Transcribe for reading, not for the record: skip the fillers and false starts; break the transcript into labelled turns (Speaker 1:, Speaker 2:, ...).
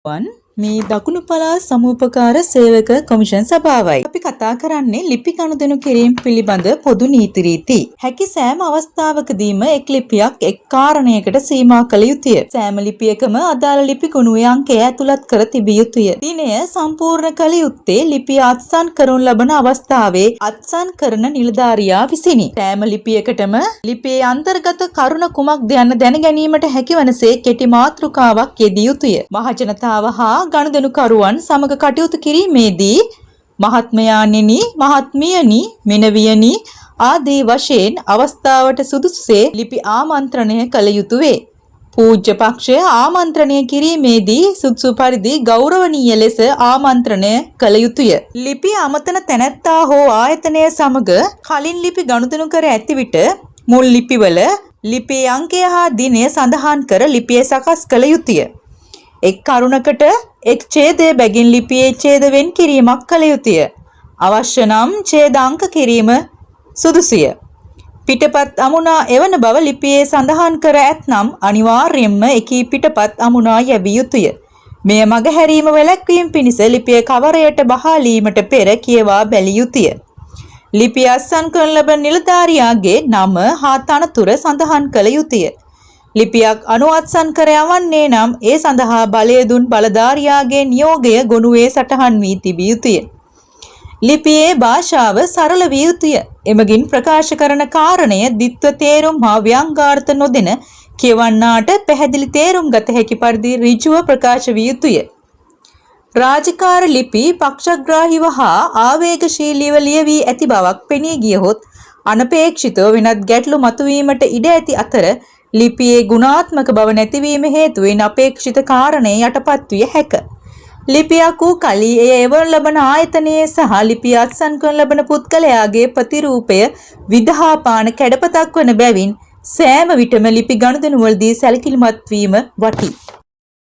Speaker 1: වන් මේ දකුණු පළාත් සමුපකාර සේවක කොමිෂන් සභාවයි. අපි කතා කරන්නේ ලිපි ගනුදෙනු කිරීම පිළිබඳ පොදු නීති රීති. හැකි සෑම අවස්ථාවකදීම එක් ලිපියක් එක් කාරණයකට සීමා කළ යුතුය. සෑම ලිපියකම අදාළ ලිපි ගුණුවේ අංකය ඇතුළත් කර තිබිය යුතුය. දිනය සම්පූර්ණ කළ යුත්තේ ලිපිය අත්සන් කරනු ලබන අවස්ථාවේ අත්සන් කරන නිලධාරියා විසිනි. සෑම ලිපියකටම ලිපියේ අන්තර්ගත කරුණ කුමක්ද යන්න දැන ගැනීමට හැකිවනසේ කෙටි මාතෘකාවක් යෙදිය යුතුය. මහජනතාව හා ගනුදෙනුකරුවන් සමග කටයුතු කිරීමේදී මහත්මයාණෙනි, මහත්මියනි, මෙනවියනි ආදී වශයෙන් අවස්ථාවට සුදුසුසේ ලිපි ආමන්ත්‍රණය කළ යුතු වේ. පූජ්‍ය පක්ෂය ආමන්ත්‍රණය කිරීමේදී සුදුසු පරිදි ගෞරවනීය ලෙස ආමන්ත්‍රණය කළ යුතුය. ලිපි අමතන තැනැත්තා හෝ ආයතනය සමග කලින් ලිපි ගනුදෙනු කර ඇති විට මුල් ලිපිවල ලිපියේ අංකය හා දිනය සඳහන් කර ලිපිය සකස් කළ යුතුය. එක් කරුණකට එක් ඡේදය බැගින් ලිපියේ ඡේද වෙන් කිරීමක් කළ යුතුය. අවශ්‍ය නම් ඡේද අංක කිරීම සුදුසුය. පිටපත් අමුණා එවන බව ලිපියේ සඳහන් කර ඇත්නම් අනිවාර්යයෙන්ම එකී පිටපත් අමුණා යැවිය යුතුය. මෙය මගහැරීම වැළැක්වීම පිණිස ලිපිය කවරයට බහාලීමට පෙර කියවා බැලිය යුතුය. ලිපිය අත්සන් කරනු ලබන නිලධාරියාගේ නම හා තනතුර සඳහන් කළ යුතුය. ලිපියක් අනු අත්සන් කර යවන්නේ නම් ඒ සඳහා බලය දුන් බලධාරියාගේ නියෝගය ගොනුවේ සටහන් වී තිබිය යුතුය. ලිපියේ භාෂාව සරල විය යුතුය. එමගින් ප්‍රකාශ කරන කාරණය ද්විත්ව තේරුම් හා ව්‍යංගාර්ථ නොදෙන කියවන්නාට පැහැදිලි තේරුම් ගත හැකි පරිදි ඍජුව ප්‍රකාශ විය යුතුය. රාජකාර ලිපි පක්ෂග්‍රාහීව හා ආවේගශීලීව ලියවී ඇති බවක් පෙනී ගියහොත් අනපේක්ෂිතව වෙනත් ගැටලු මතුවීමට ඉඩ ඇති අතර ලිපියේ ගුණාත්මක බව නැතිවීම හේතුවෙන් අපේක්ෂිත කාරණය යටපත් විය හැක. ලිපියක් වූ කලී එය එවනු ලබන ආයතනයේ සහ ලිපිය අත්සන් කරනු ලබන පුද්ගලයාගේ ප්‍රතිරූපය විදහා පාන කැඩපතක් වන බැවින් සෑම විටම ලිපි ගනුදෙනුවලදී සැලකිලිමත් වීම වටී.